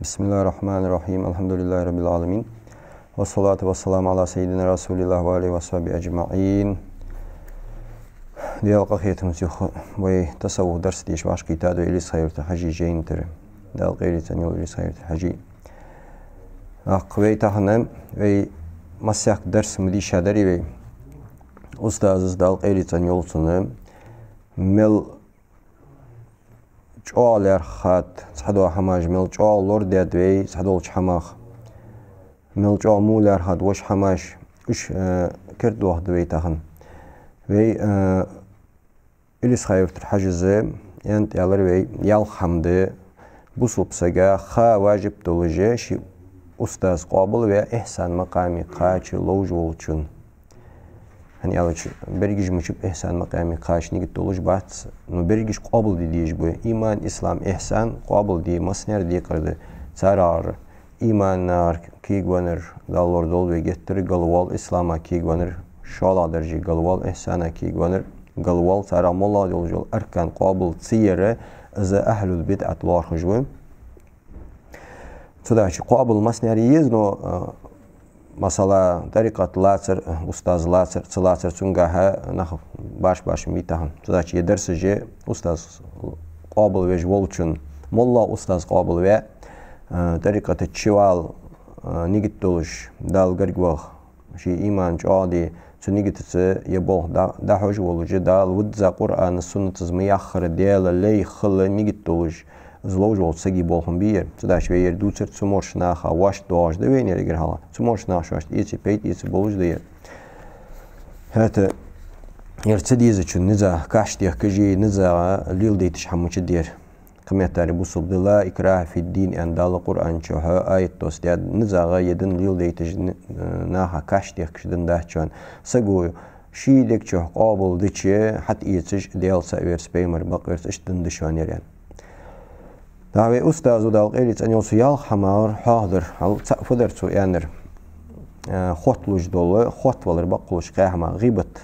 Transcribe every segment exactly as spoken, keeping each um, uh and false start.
بسم الله الرحمن الرحيم. الحمد لله رب العالمين. والصلاة والسلام على سيدنا رسول الله وعلى آله وصحبه أجمعين. Даьла къахетамца юха вай тасаввуф дарс деша вӀашагӀкхийттад вай Илисха-Юртарча Хьажий жайна тӀара. Даьла къайле цӀенйойла Илисха-Юртарча Хьажий. ТӀаккха вай тахан, вай массехк дарс ма дийшадарий вай. Устаза, Даьла къайле цӀенйойла цун, мел чӀоагӀа лаьрхӀад цхьадола хӀамаш, мел чӀоагӀа лорадаьд вай цхьадолча хӀамах, мел чӀоагӀа мо лаьрхӀад вож хӀамаш, уж, э, кердадоахаргда вай тахан. Вай, э, Илисха-Юртарча Хьажас аьннад, аьлар вай, ялх хӀама да бусалба сага ха важиб долаш ший устаз къоабалваь, ихьсан макъаме кхача ловш волчун. ХӀана аьлча, берригаш мичаб ихьсан макъаме кхача нигат долаш бац, но берригаш къоабалде дезаш ба. Иман, ислам, ихьсан къоабалде массанена декхар да. Царех иманах кегавеннар, Дала лорадолда вай геттара, галвоал, ислама кегавеннар, шоллагӀа дарже галвоал, ихьсана кегавеннар, галвоал, царех моллагӀа долаш дола аркан къоабал ца яр, из ахьлул бидӀат лоархӀаш ва. Цудухьа къоабал массанена е еза, но, а, масала, тӀарикъат лацар, устаз лацар, ца лацар, цунгахьа нах баш-баш ма бий тахан. Цудухьа ер дарсаш устаз къоабалвеш волчун, моллагӀа устаз къоабалваь, а, тӀарикъата чу вала, а, нигат долаш, Дала гарга ваха, ший иман чӀоагӀде, цу нигатаца ер болх дӀа-, дӀахьош волаш, Дала визза Къуръана, суннатаца ма яххара, Даьла лай хила нигат долаш, из ловш волча сага болх ма бий ер. Цудухьа вай ер дувцар цу морша наха вӀашта доагӀаш да вайна ер эггара хьалха. Цу морша наха шоашта эца пайда эца болаш да ер. ХӀаьта ер ца дезачун низагӀа кашт дехкаш, низагӀа леладайташ хӀама мичад ер. Кхыметтел бусалба да, لا إكراه في الدين аьнна Дала Къуръан чу аят доссадаьд, низагӀа ер дин леладайташ н-, наха кашт дехкаш дин дац шоана. Саго ший дег чу къоабалдича, хьатӀаэцаш, Даьла цаӀ верца, пайхамара бакъ верца, иштта дин да шоана ер, аьнна. ТӀаккха вай устазо, Дала къайле цӀенйойла цун, ялх хӀамах хьоахадаьр, хьал цаӀ фу дар цо аьннар. Э, хотталуш дола, хоттавалар бакъ хулаш кхаь хӀама, гӀийбат,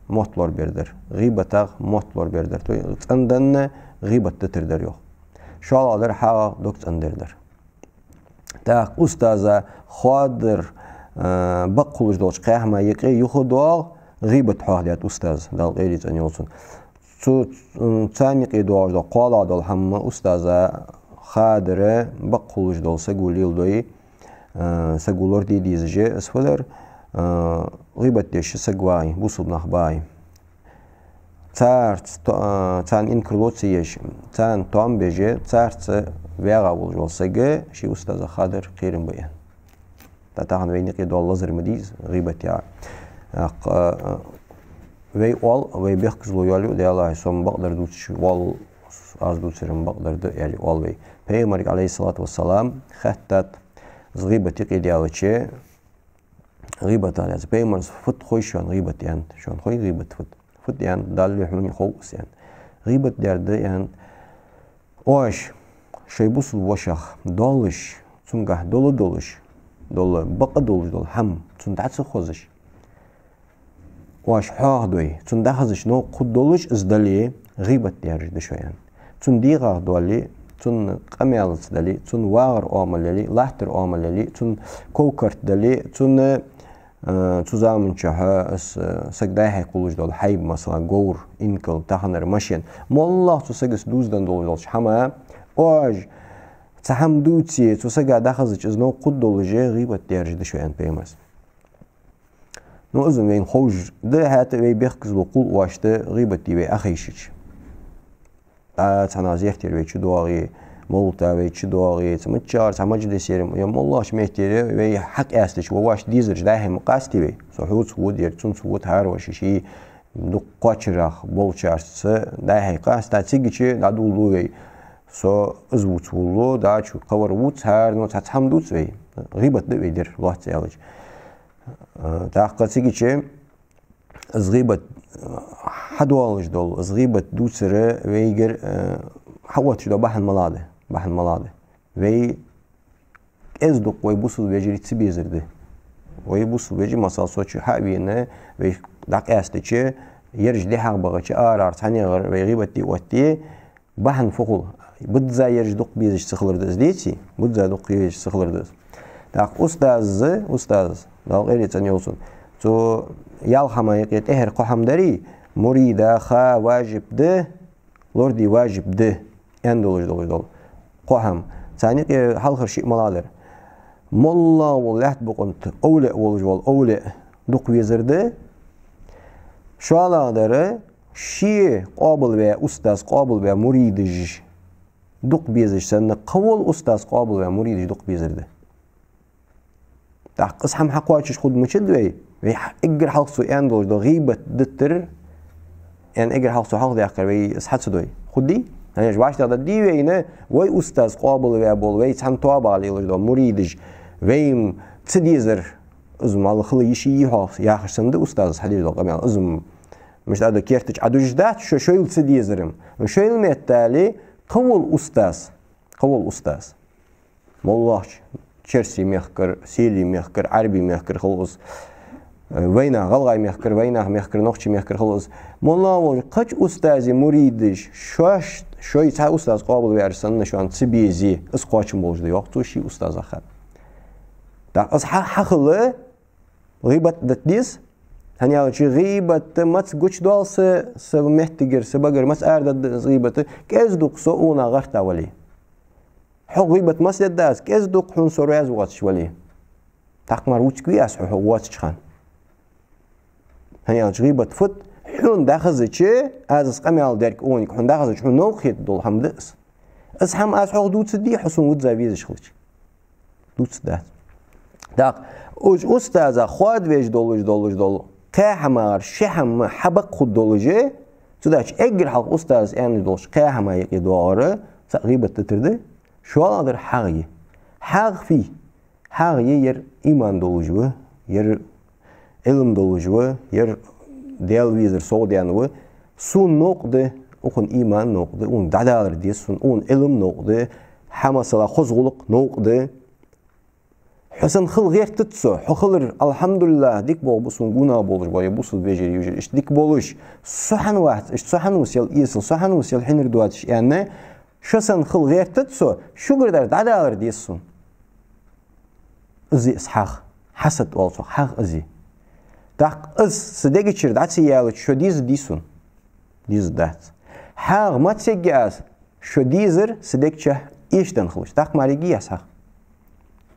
мотт лорабер дар. ГӀийбатах мотт лорабер дар. То есть цӀенданна гӀийбат дитар дар, йоах. ШоллагӀа дар хьагӀах дог цӀендар дар. ТӀаккха устаза хоадаьр, э, бакъ хулаш долча кхаь хӀаман юкъе юха доагӀа гӀийбат хьоахадаьд устаза, Дала къайле цӀенйойла цун. Цу, м, царна юкъе доагӀаш дола кхоалагӀа дола хӀама устаза хадара бакъ хулаш дола саго леладой, э, саго лораде дезаш, из фу дар, э, гӀийбат деш саг вагӀе, бусалба нах багӀе. Царца то-, а, царна инкарло ца еш, царна тоам беш, царца ваьгӀа волаш вола саг ший устаза хадар кхерам ба, аьнна. ТӀаккха тахан вайна юкъе дола лазар ма дий из, гӀийбат яхар. ТӀаккха, а, вай оал, вай бехказло йоалаю, Даьлахьа, со-м бакъдар дувцаш воалл, аз дувцар-м бакъдар да, аьле оал вай. Пайхамарга, عليه الصلاة والسلام, хаьттад, из гӀийбат юкъе даьлча, гӀийбатах лаьца. Пайхамара фуд хой шоана гӀийбат, аьннад. Шоана хой гӀийбат фуд? Фуд, аьннад, Даллеи хьунеи хов аз, аьннад. ГӀийбат даьр да, аьннад, оаш шоай бусалба вошах долаш, цунгахьа дола долаш, дола бакъ долаш дола хӀама, цунна дӀа ца хозаш, оаш хьоахадой, цунна дӀахозача новкъа хургдолаш из дале, гӀийбат даьраш да шо, аьннад. Цунна дегӀах доале, цунна къамаьлаца дале, цунна вагӀара оамал яле, латтара оамал яле, цунна ков-карт дале, цунна, э, цу заман чухь, э, с-, саг дӀай-хьай кхуллаш дола хьайба, масала, говр, инкал, таханара машен. МоллагӀа цу сагаца дувзаденна долаш долча хӀаман, оаш цхьа хӀама дувце, цу сага дӀахозача из новкъа хургдолаш, гӀийбат даьраш да шо, аьннад пайхамара. Ну, из-м вайна ховш да, хӀаьта вай бехказло хул оаш да гӀийбат де вай Ӏохайшача. ТӀа цхьаннахьа зерат яр вай чудоагӀе, мовлата вай чудоагӀе, цхьа миччахьара, цхьа маджлисера, е моллагӀча меттера вай хьакъаьстача, вай оаш дезараш дӀай-хьай ма къастий вай. Со хьоца вода, ер цунца вода, хӀара вай ший-ший дукха кхоачарах болчарца дӀай-хьай къаста, цигача дӀадоладу вай. Со из вувца воалл, дӀачу кхавар вувц, хӀарано цхьацца хӀама дувц вай. ГӀийбат да вай дер, лоацца аьлча. Э, тӀаккха цигача из гӀийбат, э, хьадоалаш дола, из гӀийбат дувцар вайгара, э, хьаотташ дола бахьан малагӀа да, бахьан малагӀа да. Вай кӀезиг-дукха вай бусалба вежарий ца безар да. Вай бусалба вежарий, масала, со чу хьа а вена, вай дӀакъаьстача, ераш дехьагӀа бахача, арахьара цхьаннегара вай гӀийбат де отте, бахьан фу хул? Бузза ераш дукха безаш ца хилар да из, деций? Бузза дукха безаш ца хилар да из. ТӀаккха устаза, устаз, Дала къайле цӀена йойла цун, цо ял хӀама юкъе тӀехьара кхо хӀама дарий, мурида ха важиб да, лораде важиб да, аьнна долаш долаш дола кхо хӀама. Царна юкъе хьалхара шиъ малагӀа дар? МоллагӀа вола лаьтта букъа тӀа овлияъ волаш вола овлияъ дукха везар да. ШоллагӀа дар, ше къоабалваь устаз, къоабалваь муридаш дукха безаш санна, кхывола устаз къоабалваь муридаш дукха безар да. ТӀаккха из хӀама хьакхоачаш хургда мичад вай? Вай эггара хьалха цо аьнна долаш дола гӀийбат диттар, аьнна эггара хьалха цо хьалхадаьккхар вай из хьа ца дой. Хургдий? ХӀана аьлча вӀаштӀехьдаргдий вайна, вай устаз къоабалваь бола, вай цхьана тоабагӀа лелаш дола муридаш, вай-м ца дезар, из мала хила йиш йий хьогӀ яхаш санна да устаза хьадеш дола къамаьл. Из-м, мишта аьлча, кертача Ӏадужаш дац, шо шоайла ца дезар-м. Шоайла меттел, кхывола устаз, кхывола устаз. МоллагӀча, Черсий мехкара, Селий мехкара, Ӏарбий мехкара хул из. Э, вайнаьха, ГӀалгӀай мехкара, вайнаьха мехкара, нохчий мехкара хул из. МоллагӀа волча кхыча устаза муридаш, шоаш, шоай цхьа устаз къоабалваьр санна, шоана ца безе, из кхоачам болаш да, йоах цо ший устазах хьа. ТӀаккха из хьа-, хьахила, гӀийбат дита деза. ХӀана аьлча гӀийбат маца гучадоал са, са меттигара, са багара, маца арадаргда из гӀийбат? КӀезиг-дукха со укхунах гӀерташ вале. Хьо гӀийбат маца дергда аз, кӀезиг-дукха хьона со раьза воацаш вале? ТӀаккха мара вувцаргвий аз хьо, хьо воацача хана? ХӀана аьлча гӀийбат фуд? Хьона дӀахезача, аз из къамаьл дергда укхунга, хьона дӀахезача, хьона новкъа хетаргдола хӀама да из. Из хӀама аз хьох дувцаргдий, хьо сона вузза везаш хилча? Дувцаргдац. ТӀаккха уж устаза хоадавеш долаш, долаш дола кхаь хӀамагара ши хӀама хьабакъ хургдолаш, цудухьа эггара хьалха устаза аьнна долаш кхаь хӀама юкъе доагӀар, цхьаъ гӀийбат дитар да, шоллагӀа дар хьагӀ я. ХьагӀ фуй? ХьагӀ я, ер иман долаш ва, ер Ӏилма долаш ва, ер Даьла везар совдаьнна ва. Сона новкъа да, укхун иман новкъа да, укхунга дӀадалар деза сона, укхун Ӏилма новкъа да, хьа, масала, хоза гӀулакх новкъа да. Хьо санна хила гӀертац со, хьо хилар, алхьамдулиллахӀ, дика болх ба сона, гонахьа болаш ба, е бусалба вежарий, йижарий, иштта дика болаш. Со хӀана вац, иштта со хӀана ва сел эсала, со хӀана ва сел хьинар доацаш аьнна, шо санна хила гӀертац со, шугара дар дӀадалар деза сона. Из я из хьагӀ, хьасад оал цох, хьагӀ из я. ТӀаккха из са дега чура дӀа ца яьлча, шо дезаргдий сона? Дезаргдац. ХьагӀ маца ергья аз? Шо дезар са дега чу эшаденна хилча. ТӀаккха мара ергьий аз хьагӀ?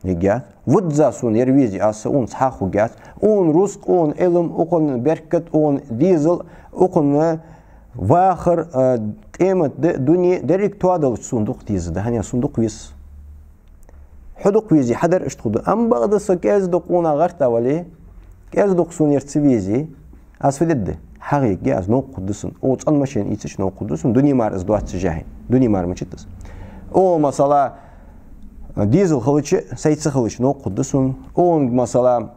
Ергьяц. Вузза сона ер везе аз, са укхунца хьагӀ хургьяц. Укхун рузкъа, укхун Ӏилма, укхун беркат, укхун дезал, укхун вахар, а, къематди, дуне деррига тоаделча сона дукха дезаргда, хӀана аьлча сона дукха вез. Хьо дукха везе, хьадар иштта хургда. Амма бакъда со кӀезиг-дукха укхунах гӀерташ вале, кӀезиг-дукха сона ер ца везе, аз фу дергда? ХьагӀ ергья аз, новкъа хургда сона. Укхо цӀена машен ийцача новкъа хургда сона, дуне мара из доацаш жахьи. Дуне мара мичад из? Укхо, масала, дезал хилча, сай ца хилча новкъа хургда сона. Укхунга, масала,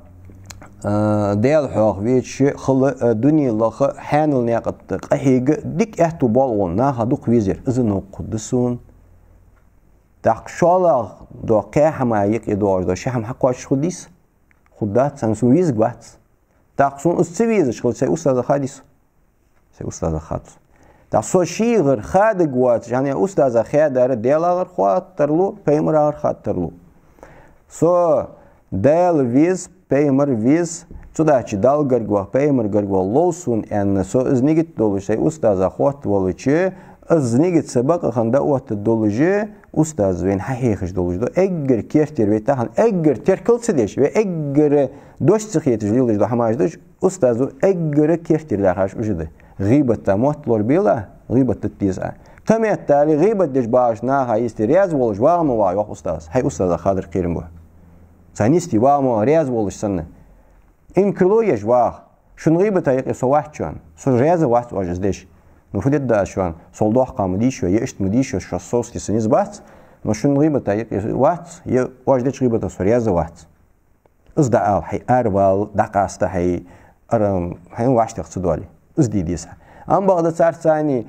а, Даьла хьоахаве ши хала, а, дуне лаха, хьанал наькъа тӀа къахьега дика аьттув боал укхунна, наха дукха везар, из новкъа хургда сона. ТӀаккха шоллагӀа дола кхаь хӀама юкъе доагӀаш дола ши хӀама хьакхоачаш хургдий из? Хургдац, хӀана, сона везаргвац. ТӀаккха сона из ца везаш хилча, сай устазах хадий со? Сай устазах хад со. ТӀаккха со шийгара хадаргвоацаш, хӀана аьлча устазах хадар Даьлагара хаттар лу, пайхамарагара хаттар лу. Со Даьла вез, пайхамар вез, цудухьа Далла гарга ваха, пайхамара гарга ваха лов сона аьнна, со из нигат долаш сай устазах хоттавалча, из нигат са бакъахьа дӀаоттаргдолаш, устаза вайна хьахьехаш долаш дола эггара керттера, вай тахан эггара теркал ца деш, вай эггара дош ца хеташ лелаш дола хӀамаш да уж, устазо эггара керттера даьхаш уж да. ГӀийбата мотт лорабелахь, гӀийбат дита деза Ӏа. Тха меттел гӀийбат деш багӀача наха йисте раьза волаш вагӀа ма вагӀа, йоах устаза. Хьай устазах хадар кхерам ба. Царна йисте вагӀа ма вагӀа, раьза волаш санна. Инкарло еш вагӀа. Шун гӀийбата юкъе со вац шоана. Со раьза вац оаш из деш. Ну, фу дергда аз шоана? Сол доккха ма дий шо, е иштта ма дий шо, шо совцаде са низ бац. Но шун гӀийбата юкъе вац, е оаш деча гӀийбатах со раьза вац. Из дӀаала, хьай аравала, дӀакъаста хьай, ара, хьай вӀаштӀехьа ца доале. Из де деза. Амма бакъда царца цхьана,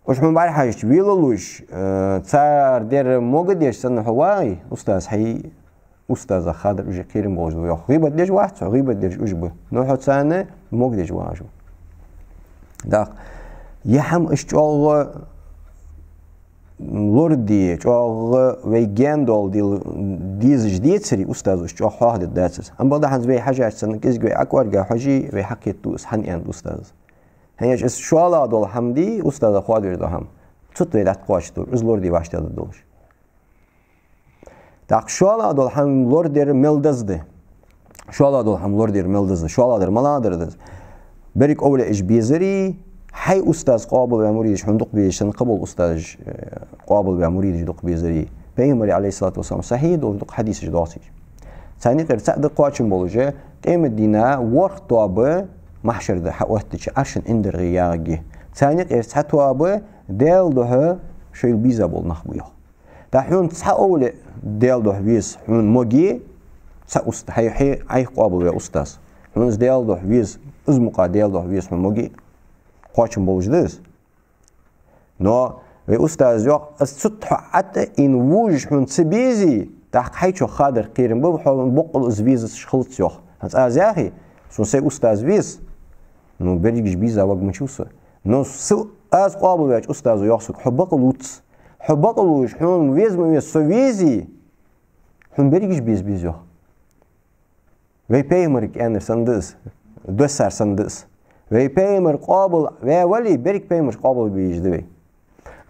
уж хьона бӀарахьежача, велалуш, э, цар дер могадеш санна хьо вагӀе, устаз, хьай устазах хадар уж кхерам болаш да, йоах. ГӀийбат деш вац хьо, гӀийбат дераш уж ба. Но хьо царна могадеш вагӀаш ва. ТӀаккха, е хӀама уж чӀоагӀа лораде, чӀоагӀа вай гаьна дола дела дезаш децаре, устазо уж чӀоагӀа хьоахадергдацар из. Амма бакъда хӀанз вай хьажача санна, кӀезига вай Ӏокъарга хьожий, вай хьакхетаду из хӀана аьннад устазо. ХӀана аьлча из шоллагӀа дола хӀама дий, устаза хоадавеш дола хӀама. Цу тӀа вай дӀатӀакхоачаргда, из лораде вӀаштӀехьадаргдолаш. ТӀаккха шоллагӀа дола хӀама лорадар мел деза да. ШоллагӀа дола хӀама лорадар мел деза да. ШоллагӀдар малагӀа дар да из? Берригаш овлияаш безаре, хьай устаз къоабалваь муридаш хьона дукха безаш санна, кхыбола устазаш, э, къоабалваь муридаш дукха безаре. Пайхамара, Ӏалайхи ссалату вассалам, сахьихь долаш дукха хьадисаш доагӀаш. Царна юкъера цаӀ да кхоачам болаш, къематдийнахьа ворхӀ тоаба махьшара тӀа хьаоттача Ӏарша Ӏиндаргахьа ягӀаргья. Царна юкъера цхьа тоаба Даьла духьа шоайла беза бола нах ба, йоах. ТӀаккха хьона цхьа овлия Даьла духьа веза хьона моге, цхьа уст-, хьай, хьай, Ӏайха къоабалваь устаз. Хьона из Даьла духьа веза, из мукъа Даьла духьа веза хьона моге, кхоачам болаш да из. Но вай устаза йоах, из цу тӀа хьо ӀотӀаийна вожаш хьона ца безе, тӀаккха хьайчох хадар кхерам ба, хьо боккъала из везаш хилац, йоах. ХӀанз аз яхий, сона сай устаз веза, ну, берригаш беза варгвац со. Но са, аз къоабалваьча устазо йоах сога, хьо бакъ лувца. Хьо бакъ лувш, хьона веза ма веза, со везе, хьона берригаш беза беза, йоах. Вай пайхамарга аьннар санна да из, доссар санна да из. Вай пайхамар къоабалваь вале, берригаш пайхамараш къоабалбе безаш да вай.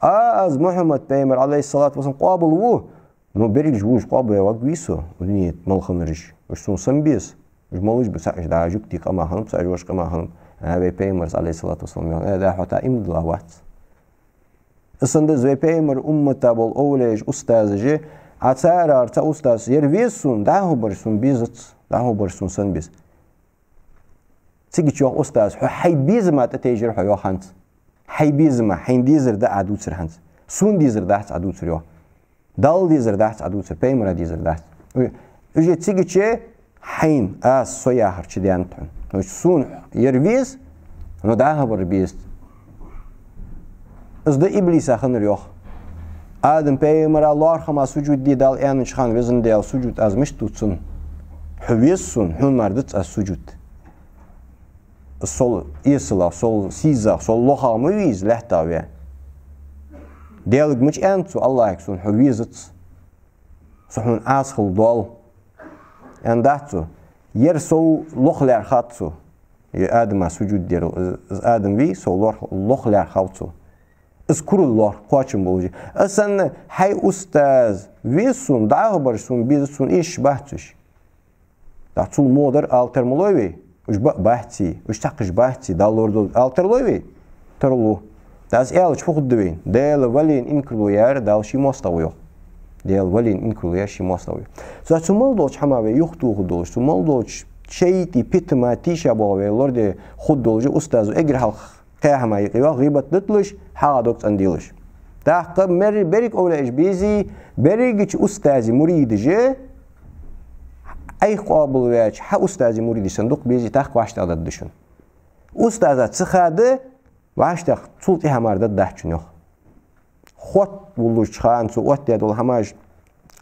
А, аз Мухьаммад пайхамар, Ӏалайхи ссалату вассалам, къоабалву, ну, берригаш вожаш къоабалваь варгвий со, дунен тӀа мел хиннараш. Уж сона санна беза. Уж малаш ба, цхьа уж дӀа жугтий къаман хиннаб, цхьа уж ваша къаман хиннаб. А, вай пайхамара, Ӏалайхи ссалату вассалам, йоах, э, да, хьо тӀа иман дилла вац. Из санна да из вай пайхамара уммата бола овлияаш, устазаш, Ӏа царех цхьа устаз, ер веза сона, дӀахо бараш сона безац, дӀахо бараш сона санна беза. Цигача йоах устаза, хьо хьай безама тӀатайжар хьо, йоах, хӀанз. Хьай безама, хьайна дезар да Ӏа дувцар хӀанз. Сона дезар дац Ӏа дувцар, йоах. Далла дезар дац Ӏа дувцар, пайхамара дезар дац. Уж-, уже цигача хьайна, аз, со яхар чудаьннад хьона. Значит, сона ер веза, но дӀахо бар безац. Из да иблиса хиннар, йоах. Адам пайхамара лоархӀама сужуд де Далла аьннача хана: «Веза Даьла, сужуд аз мишта ду цунна? Хьо веза сона, хьона мара дац аз сужуд. Сол эсалагӀа, сол сийзагӀа, сол лохагӀа ма вий из лаьттах ваь. Даьлага мича аьннад цо, АллахӀага, сона хьо везац. Со хьона Ӏаса хила доал», аьннадац цо. Ер сов лоха лаьрхӀад цо. Ер Адама сужуд дер, из Адам вий, сов лоарх-, лоха лаьрхӀав цо. Из курал лоархӀ кхоачам болаш. Из санна хьай устаз веза сона, дӀахо бараш сона безац, сона эшаш бац уж. ТӀаккха цул во дар ала тарлой вай? Уж ба-, бац, уж цхьаккха бац, Дала лорадолда ала тарлой вай? Тарлу. ТӀаккха из аьлча фу хургда вайна? Даьла валийна инкарло яр Дала ший моастагӀа ва, йоах. Даьла валийна инкарло яр ший моастагӀа ва, йоах. Цу, цу мел долча хӀамах вай юхатохаргдолаш, цу мел долча шайтӀий, питама тийша боагӀа вай лораде хургдолаш, устазо эггара хьалха кхаь хӀама юкъе, йоах, гӀийбат диталаш, хьагӀ дог цӀенделаш. ТӀаккха мер-, берригаш овлияаш безе, берригача устазий муридаш, Ӏайха къоабалваьча хьа устазий муридаш санна дукха безе, тӀаккха вӀаштӀехьадаргда шоана. Устаза ца хада, вӀаштӀехьа цул тӀехьа мара даргдац шоана, йоах. Хотта воллуча хана цо оттадаь дола хӀамаш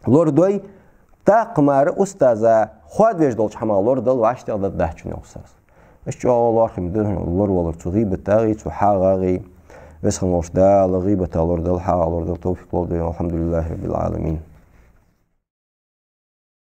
лорадой, тӀаккха мара устаза хоадавеш долча хӀамах лорадала вӀаштӀехьадаргдац шоана, йоах устаза. Иштта чӀоагӀа лоархӀаме да лоравалар цу гӀийбатагӀеи, цу хьагӀагӀеи. Веза хинна волча Дала гӀийбатах лорадала, хьагӀах лорадала товфикъ лолда вайна. Алхьамдулиллахьи раббил Ӏаламин.